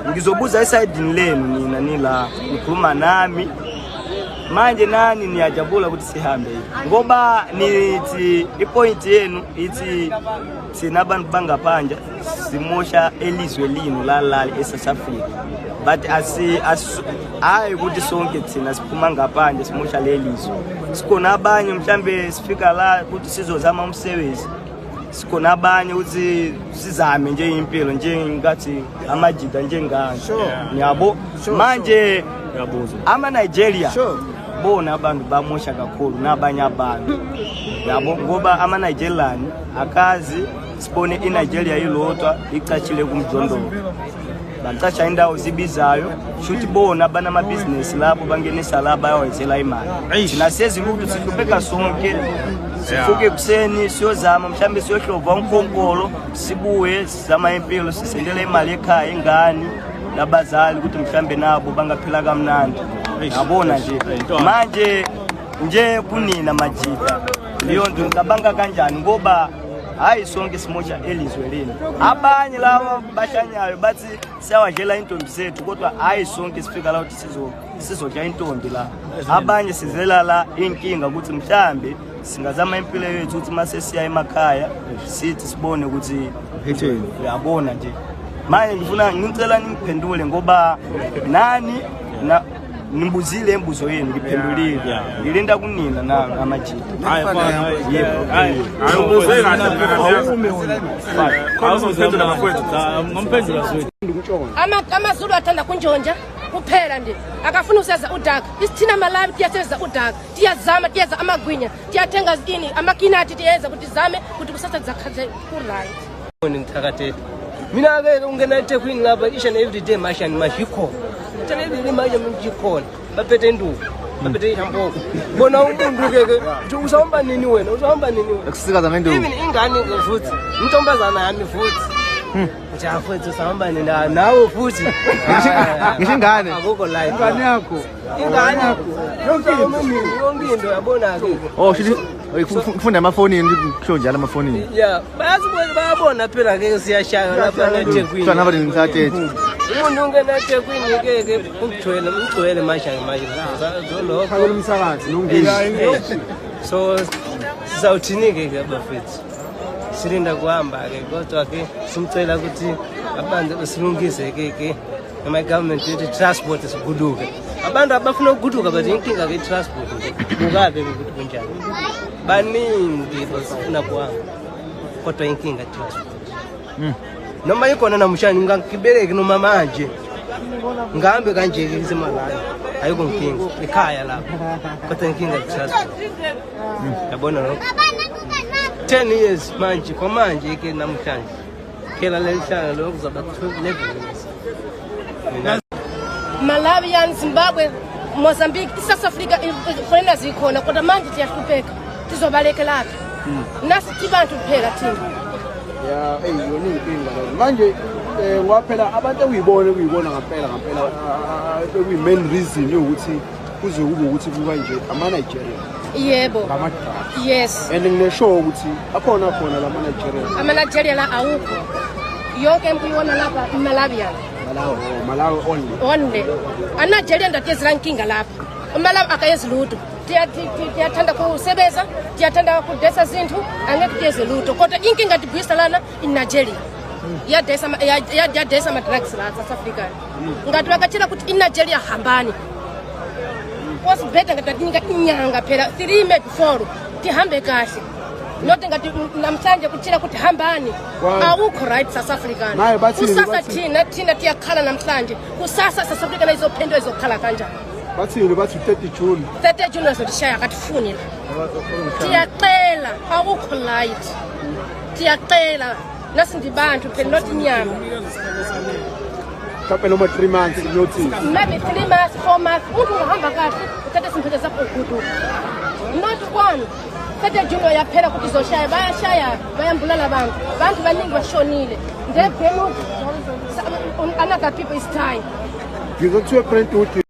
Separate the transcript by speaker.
Speaker 1: Ngizobuza esayidini lenu nina nila nikhuluma nami manje, nani niyajabula ukuthi sihambe ngoba nithi ipoint yenu ithi thina abantu bangaphandle simosha elizwe lino lalali eSouth Africa, but asi hayi ukuthi sonke thina siphuma ngaphandle simosha lelizwe. Sikhona abanye mhlambe sifika la ukuthi sizozama umsebenzi, sikhona abanye ukuthi sizame nje impilo njengathi amajida njengani, ngiyabo manje ama-Nigeria bona abantu bamosha kakhulu nabanye abantu yabo, ngoba ama-Nigerian akazi sibone iNigeria ilodwa icashile kumjondolo, bacasha indawo zibizayo, shuthi bona banamabhizinisi lapho bangenisa la bayawenzela imali. Thina siyezi lutho, sihlupheka sonke. Sifuke ekuseni siyozama mhlawumbe siyohlova umkhonkolo, sibuye sizama impilo, sisendele imali ekhaya ingane nabazali ukuthi mhlambe nabo bangaphila kamnandi. Yabona nje manje nje kunina majida, leyo nto ngicabanga kanjani, ngoba hayi sonke simosha elizwe lenu. Abanye laba bashanyayo bathi siyawadlela intombi zethu, kodwa hayi sonke sifika la ukuthi sizodla intombi la. Abanye sizela la inkinga ukuthi mhlambe singazama impilo yethu ukuthi mase siya emakhaya sithi sibone ukuthi uyabona nje. Manje ngifuna ngicela ningiphendule ngoba nani na nibuzile imibuzo yenu, ngiphendulile, ngilinda kunina na amajita.
Speaker 2: Hayi yebo, hayi ubuze kahle mngani. Awuzophendula bafowethu.
Speaker 3: Ngomphendula swethu.
Speaker 4: AmaZulu athanda kunjonja kuphela nje, akafuni useza udaka. Isithina Malawi tiyaseza udaka, tiyazama, tiyeza amagwinya, tiyathenga ini amakinati, tiyeza kuti zame kuti kusasa zakhaze ku-right.
Speaker 5: Ngithakathe mina ke ungena eThekwini lapha each and every day mashani mashikhona, each and every day manje mjikhona baphethe induku, baphethe ishampoko. Bona umuntu ke ke uthi usahamba nini wena, usahamba nini wena?
Speaker 6: Ekusikaza ngenduku.
Speaker 5: Even ingane ke futhi, intombazana yami futhi uthi afethu usahamba nini nawe futhi.
Speaker 6: Ngisho ingane.
Speaker 5: Akukho life.
Speaker 7: Ingane yakho.
Speaker 5: Ingane yonke into, yonke into, yabona ke.
Speaker 6: Oh, shuthi kufunda emafonini, kusho njalo emafonini.
Speaker 5: Ya, bayazibona, bayabona phela ke siyashaya lapha eThekwini.
Speaker 6: Kuthiwa naba ngisathethe.
Speaker 5: Umuntu ungena eThekwini ke ke ugcwele, ugcwele manje manje zolokho.
Speaker 7: Phakela umsakazi nongezi.
Speaker 5: So sizawuthini ke ke bafethu? Silinda kuhamba ke, kodwa ke simcela ukuthi abantu basilungise ke ke noma i-government yethu transport siguduke. Abantu abafuna ukuguduka, but inkinga ke transport nje. Bukabe ukuthi kunjani. Baningi basifuna kuhamba, kodwa inkinga transport. Noma ikhona namhlanje ngingagibeleki noma manje ngihambe kanje ke isemalayo, ayikho nkinga ekhaya lapho, kodwa inkinga transport. Yabona lokho 10 years manje, kwamanje ke namhlanje phela leli hlanga lokho kuzaba 11 years mina.
Speaker 4: Malawian, Zimbabwe, Mozambique, i-South Africa, foreigners ikhona, kodwa manje tiyahlupheka, tizobalekelaphi nasi tibantu kuphela thina?
Speaker 7: Ya, eyi yona inkinga leyo. Manje ngoba phela abantu ekuyibona ekuyibona ngampela ngampela ekuyi-main reason yokuthi kuze kube ukuthi kukanje ama-Nigeria
Speaker 4: Yebo.
Speaker 7: ngama-drugs.
Speaker 4: Yes.
Speaker 7: And ngine-sure ukuthi akhona khona la ma-Nigeria.
Speaker 4: Ama-Nigeria la awukho, yonke emkuyibona lapha iMalawian.
Speaker 7: Malawi, oh, Malawi only.
Speaker 4: Only aNigeria ndatiyezela nkinga lapha. UMalawi akayezi lutho. Tiyathanda kusebeza, tiyathanda kudesa zinthu, angeke tiyeze lutho, kodwa inkinga tibuyisa lana iNigeria yadesa yadesa ma-drugs la South Africa. Ngati vakachera kuti iNigeria hambani wasibheda, ngati inyanga phela 3 maybe 4 tihambe kahle, not ngati namhlanje kuthila kuti hambani. Awukho right South African.
Speaker 7: Naye bathini,
Speaker 4: Kusasa
Speaker 7: bathini?
Speaker 4: thina tiyakhala namhlanje, kusasa South Africa izophendwa, izokhala kanjani?
Speaker 7: Bathini? Bathi 30 June.
Speaker 4: 30 June azotishaya, akatifuni la. Tiyacela, awukho light, tiyacela, nasindibantu phela, not inyama.
Speaker 7: Mhlawumbe noma 3 months notice.
Speaker 4: Maybe 3 months, 4 months, umuntu ungahamba kahle, uthathe simphethe zakho uguduka, not one 30 June yaphela ukuthi izoshaya, bayashaya, bayambulala abantu, bantu baningi bashonile ndebhenu, another people is dying.
Speaker 7: Ngizothiwe Brentwood.